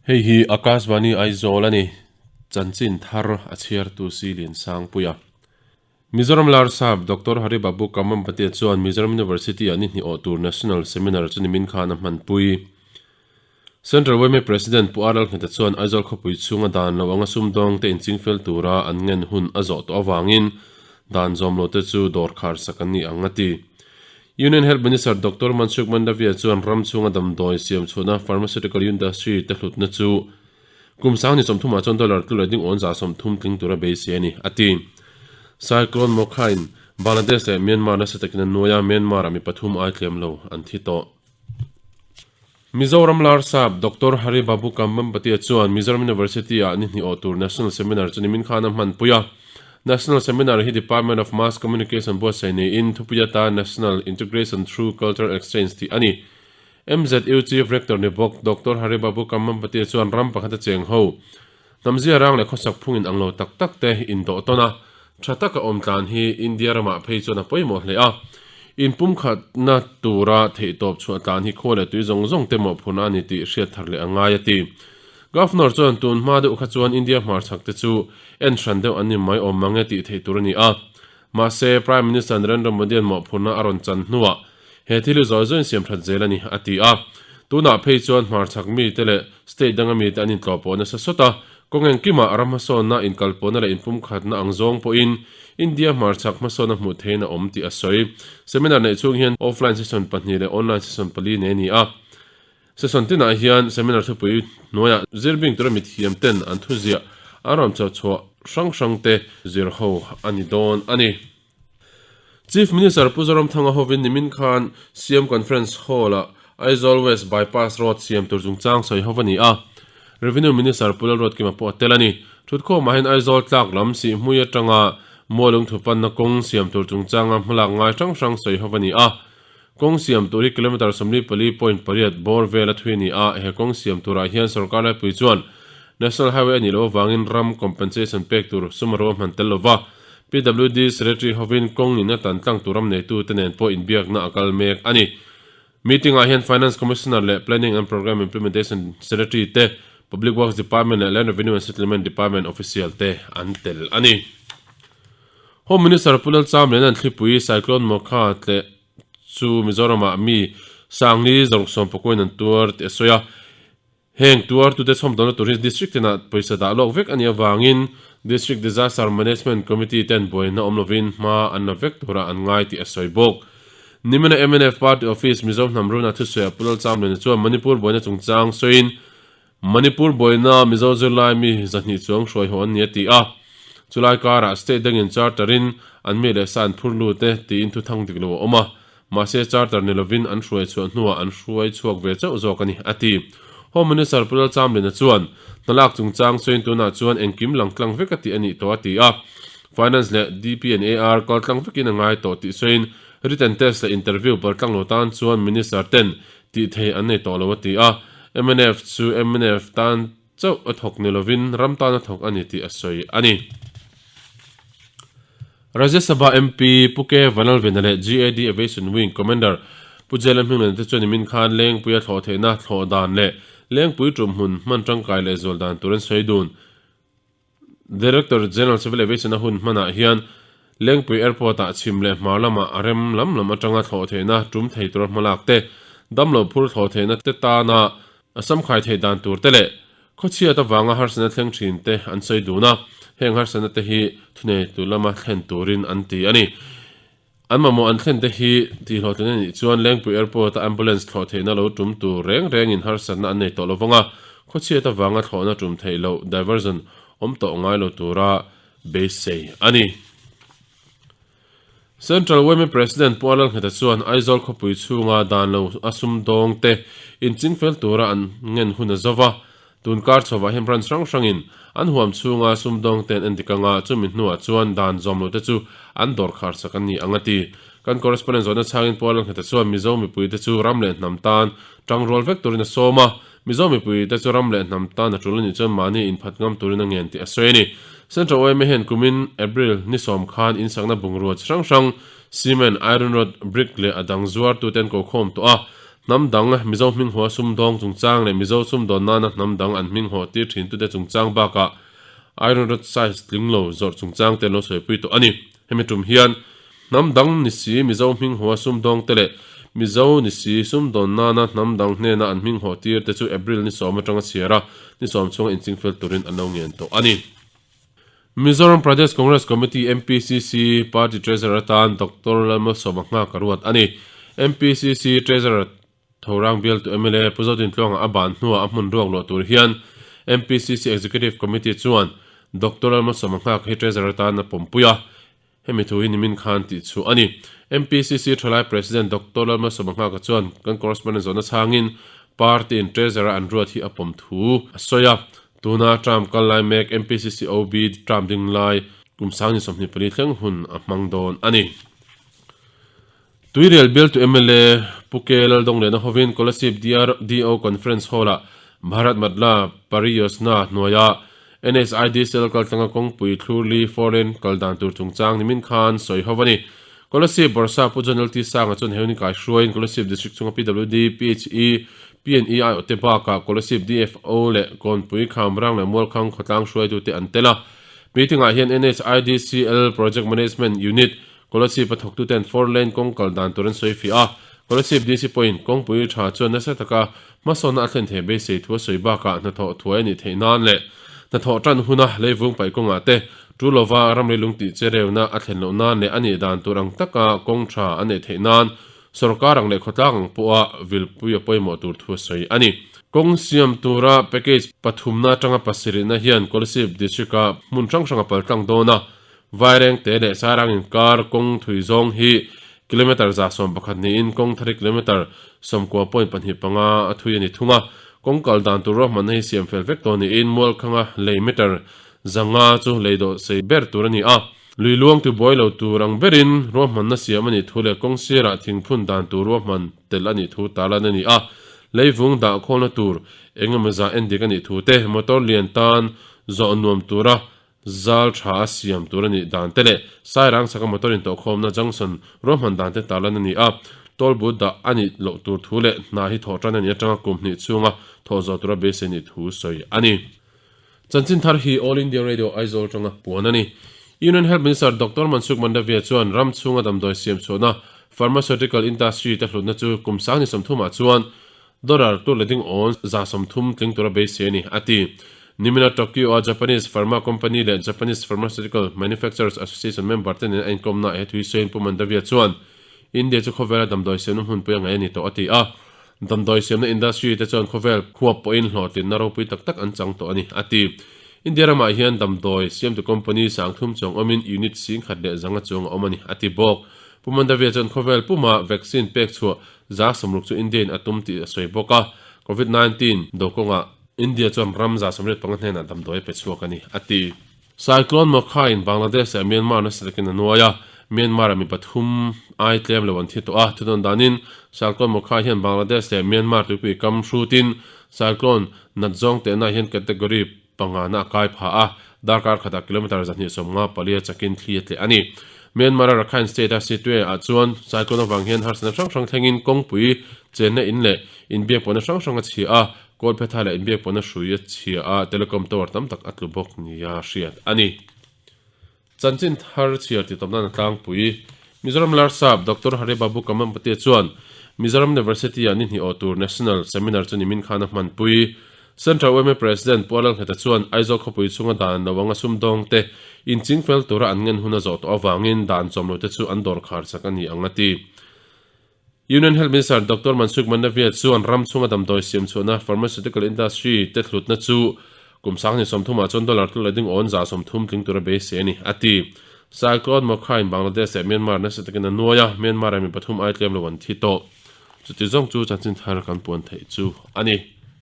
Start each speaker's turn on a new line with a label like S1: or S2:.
S1: Hei hi Akashvani Aizawl a ni, chanchin thar a chhiartu Silian Sangpuia. Mizoram Larsap Doctor Hari Babu Kamampatia chuan Mizoram University-ah ni hnih awh tur National Seminar chu nimin khan a hmanpui. Central yma President Pu R Lalngheta chuan Aizawl khawpui chhunga dan lo anga sumdawngte inchingfel tura an ngen hun a zawh tawh avangin dan zawm lote chu dawr khar sak an ni ang a ti. Union Health Minister Doctor Mansukh Mandaviya chuan ram chhunga damdawi siam chhuahna pharmaceutical industry te hlutna chu kum sang ni 30 ah chuan dollar tlu leh ding awn 30 tling tura beisei a ni, a ti. Cyclone Mokha-in Bangladesh leh Myanmar nasa takin a nuai a, Myanmar-ah mi pathum ai tlem lo an thi tawh. Mizoram Larsap Doctor Hari Babu Kambhampati chuan Mizoram University-ah ni hnih awh tur National Seminar chu nimin khan a hmanpui a. National Seminar hi Department of Mass Communication buatsaih niin thupui atan National Integration Through Cultural Exchange tih a ni. MZU Chief Rector ni bawk Doctor Hari Babu Kambhampati chuan ram pakhat a cheng ho hnamzia rang leh khawsak phungin ang lo tak tak te indawh tawn a, tha taka awm tlan hi India ramah phei chuan a pawimawh hle a. Inpumkhatna tura theihtawp chhuah tlan hi khua leh tui zawng zawng te mawhphurhna a ni tih hriat thar leh a ngai a ti. Governor chuan tun hma deuh kha chuan India hmarchhak te chu en hran deuh an ni mai awm mang e tih theih tur a ni a. Mahse, Prime Minister Narendra Modi-a'n mawhphurhna a rawn chan hnuah he thil hi zawi zawiin siam that zel a ni, a ti a. Tunah phei chuan hmarchhak mite leh state danga mite an intlawhpawh nasa sawt a, kawng engkimah ram hmasawnna, inkalpawhna leh inpumkhatna ang zawng pawhin India hmarchhak hmasawnna hmuh theihin a awm tih a sawi. Seminar neih chhung hian offline session pahnih leh online session pali nei a ni a. Session tinah hian seminar thupui hnuaiah zirbing tura mithiam ten an thuziah an rawn chawchhuah hrang hrang te zir ho a ni dawn a ni. Chief Minister Pu Zoramthanga hovin nimin khan Siam Conference Hall-ah Aizawl West Bypass Road siam tur chungchang sawi ho a ni a, Revenue Minister Pu Lalruatkima pawh a tel a ni. Thutkhawmah hian Aizawl tlak lam Sihhmui atanga Mualungthu panna kawng siam tur chungchanga hmalak ngai hrang hrang sawi ho a ni a. Kawng siam tur hi kilometre 44.8 bawr vel a thui a ni a, he kawng siam turah hian sorkar laipui chuan National Highway a nih loh avangin ram compensation pek tur sum a ruahman tel lova, PWD Secretary hovin kawng in a tan tlang tur ram neitute nen pawh inbiakna a kal mek a ni. Meeting-ah hian Finance Commissioner leh Planning and Programme Implementation Secretary te, Public Works Department leh Land Revenue and Settlement Department official te an tel a ni. Home Minister Pu Lalchamliana'n thlipui Cyclone Mokha tleh chu Mizoramah mi Sangli Zaruksawn Pakuain an tuar tih a sawi a. Heng tuartute chhawmdawlna tur hi District tinah pawisa dah lawk vek a nih avangin District Disaster Management Committee ten buaina awm lovin hma an la vek tura an ngai tih a sawi bawk. Nimina mnf Party Office Mizo hnam runa thusawiah Pu Lalchamliana chuan Manipur buaina chungchang sawiin Manipur buaina Mizo zirlai mi 200 chuang hruai haw an ni a ti a. Chulai karah state dangin charter in an mi leh sa an phur lut e tiin thuthang dik lo a awm a. Mahse charter ni lovin an hruai chhuah hnuah an hruai chhuak ve chauh zawk a ni, a ti. Home Minister Pu Lalchamlina chuan, Hnalak chungchang sawiin tunah chuan engkim lang tlang vek a tih a nih tawh a ti a. Finance leh DP and AR kal tlang vekin a ngai tawh tih sawiin written test leh interview pal tlang lo tan chuan Minister ten tih thei an nei tawh lo a ti a. Mnf chu mnf tan chauh a thawk ni lovin ram tan a thawk a ni tih a sawi a ni. Rajya Sabha MP Pu K Vanlalvena leh GAD Aviation Wing Commander Pu Jailam Hminglana te chuan nimin khan Lengpuia thlawh theihna thlawh dan leh Lengpui tum hmun hman tangkai leh zual dan tur an sawi dun. Director General Civil Aviation a hun hmanah hian Lengpui Airport-ah chhim leh hmar lamah a rem lam lam atanga thlawh theihna tum thei tura hmalak te, damlo phur thlawh theihna te tana A samkhai theih dan tur te leh khawchhiat avanga harsatna thleng thin te an sawi dun a, heng harsatna te hi thuneitu lama thlen turin an ti a ni. An mamawh an thlen te hi tihhlawhtlin a nih chuan Lengpui Airport-a ambulance thlawh theihna lo tum tur reng rengin harsatna an nei tawh lo vang a, khawchhiat avanga thlawhna tum theih loh diversion awm tawh ngai lo tura beisei a ni. Central Women President Pu Lalngheta chuan Aizawl khawpui chhunga dan lo a sumdawng te inchingfel tura an ngen hun a zo va. Tun kar chhovah hian branch hrang hrangin an huam chhunga sumdawng te an endik anga chumi hnuah chuan dan zawm lo te chu an dawr khar sak an ni ang a ti. Kan correspondent zawhna chhangin Pu Lalngheta chuan Mizo mipui te chu ram leh hnam tan tangrual vek turin a sawm a. Mizo mipui te chu ram leh hnam tan a tul a nih chuan mahni inphat ngam turin a ngen tih a sawi a ni. Central yma hian kumin April ni sawm khan insakna bungrua chi hrang hrang, cement, iron rod, brick leh a dang zuartute an ko khawm tawh a. Hnam dang, Mizo hminghaw sumdawng chungchang leh Mizo sumdawn nana hnam dang an hminghaw tir thintute chungchang bakah Iron rod size tling lo zawrh chungchang te an lo sawipui tawh a ni. Hemi tum hian hnam dang ni si Mizo hminghaw sumdawng te leh Mizo ni si sumdawn nana hnam dang hnena an hminghaw tir te chu April ni sawm atanga chhiar a, ni sawm chhunga inchingfel turin an lo ngen tawh a ni. Mizoram Pradesh Congress Committee, MPCC, Party Treasurer atan Doctor Lalmalsawma nghak a ruat a ni. MPCC Treasurer Thorang bialtu mla Pu Zodintluanga a ban hnuah a hmun ruak luah tur hian MPCC Executive Committee chuan Doctor Lalmalsawma nghak hi Treasurer atan a pawmpui a. Hemi thu hi nimin khan tih chhuah a ni. MPCC Thalai President Doctor Lalmalsawma Nghaka chuan kan correspondent zawhna chhangin party in Treasurer an ruat hi a pawm thu a sawi a. Tuna term kal lai mek MPCC OB term ding lai kum sang ni 24 thleng hun a hmang dawn a ni. Tuirial bialtu mla Pu K Laldongliana hovin Kolasib DRDO Conference Hall-ah Bharat Matla Pariyojna hnuaia NHIDCL kaltlanga kawngpui thlurli foreign kal dan tur chungchang nimin khan sawi ho a ni. Kolasib Bawrhsa Pu John LT Sanga chuan he hun kaihruaiin Kolasib District chunga PWD, PHE, PNE aiawhte bakah Kolasib DFO leh Kawnpui, Khamrang leh Mualkhang khawtlang hruaitute an tel a. Meeting-ah hian NHIDCL Project Management Unit, Kolasib a thawktuten four lane kawng kal dan tur an sawi fiah a, Kolasib DC pawhin kawngpui tha chuan nasa taka hmasawnna a thlen thei beisei thu a sawi bakah hnathawh thuai a nih theih nan leh hnathawh tan huna leivung paih kawngah te tu lova ramri lung tih che reuna a thlen loh nan leh a nih dan tur ang taka kawng tha a neih theih nan sawrkar ang leh khawtlang ang pawha vilpui a pawimawh tur thu a sawi a ni. Kawng siam tura package pathumna atanga pasarihna hian Kolasib District-a hmun hrang hrang a paltlang dawn a, Vairengte leh Sairang inkar kawng thui zawng hi kilometre 111 niin kawng thari kilometre 90.25 a thui a ni thung a. Kawng kal dan tur ruahmanna hi siam fel vek tawh niin Mualkhanga lei metre 500 chu lei dawh sei ber tur a ni a. Lui luang tu buai lo tur ang berin ruahmanna siam a nih thu leh kawng sirah thingphun dan tur ruahman tel a nih thu tarlan a ni a. Leivung dah khawlna tur engemaw zah endik a nih thu te, motor lian tan zawh nuam tura Zal tha a siam tur a nih dan te leh Sairang chhaka motor intawhkhawmna junction ruahman dan te tarlan a ni a, toll booth dah a nih loh tur thu leh hna hi thawh tan a nih atanga kum hnih chhunga thawh zawh tura beisei nih thu sawi a ni. Chanchin thar hi All India Radio Aizawl atanga puan a ni. Union Health Minister Doctor Mansukh Mandaviya chuan ram chhunga damdawi siam chhuahna pharmaceutical industry te hlutna chu kum sang ni 30 ah chuan Dollar tur leh ding awn 30% tling tura beisei a ni, a ti. Nimina Tokyo-a Japanese Pharma Company leh Japanese Pharmaceutical Manufacturers Association member te nen a inkawmna ah he thui sawiin Pu Mandaviya chuan India chu khawvela damdawi siamna hmunpui a ngaih a ni tawh a ti a. Damdawi siamna industry te chuan khawvel khuap pawhin hlawhtlinna ropui tak tak an chang tawh a ni, a ti. India ramah hian damdawi siamtu company 3000 chuang awmin unit 1500 chuang a awm a ni, a ti bawk. Pu Mandaviya chuan khawvel puma vaccine pek chhuah 60% chu India-in a tum tih a sawi bawk a, Covid 19 do kawngah India chuan ram 75 hnenah damdawi a pe chhuak a ni, a ti. Cyclone Mokha-in Bangladesh leh Myanmar nasa takin a nuai a, Myanmar-ah mi pathum ai tlem lo an thi tawh a, thudawn danin Cyclone Mokha hian Bangladesh leh Myanmar tuipui kam hrutin Cyclone nat zawng tehna hian category pangana a kai pha a, darkar khatah kilometre 254 a chakin thli a tleh a ni. Myanmar-a Rakhine State-a Sittwe-ah chuan cyclone avang hian harsatna hrang hrang thlengin kawngpui chenna in leh inbiakpawhna hrang hrang a chhia a, kawlphetha leh inbiakpawhna hrui a chhia a, telecom tower tam tak a tlu bawk nia hriat a ni. Chanchin thar chhiar tih tawp nan a tlangpui. Mizoram Larsap Doctor Hari Babu Kamampatia chuan Mizoram University-ah ni hnih awh tur National Seminar chu nimin khan a hmanpui. Central yma President Pu Alalngheta chuan Aizawl khawpui chhunga dan lo anga sumdawngte inching fel tura an ngen hun a zawh tawh avangin dan chawm lote chu an dawr khar chak a ni ang a ti. Union Health Minister Doctor Mansukh Mandaviya chuan ram chhunga damdawi siam chhuahna pharmaceutical industry te hlutna chu kum 30 ah chuan dollar tluk leh ding awn 30% tling tura beisei a ni a ti. Cyclone Mokha in Bangladesh leh Myanmar nasa takin a nuai a, Myanmar ah mi pathum ai tlem lo an thi tawh. Chuti zawng chu chanchin thar kan puan theih chu a ni.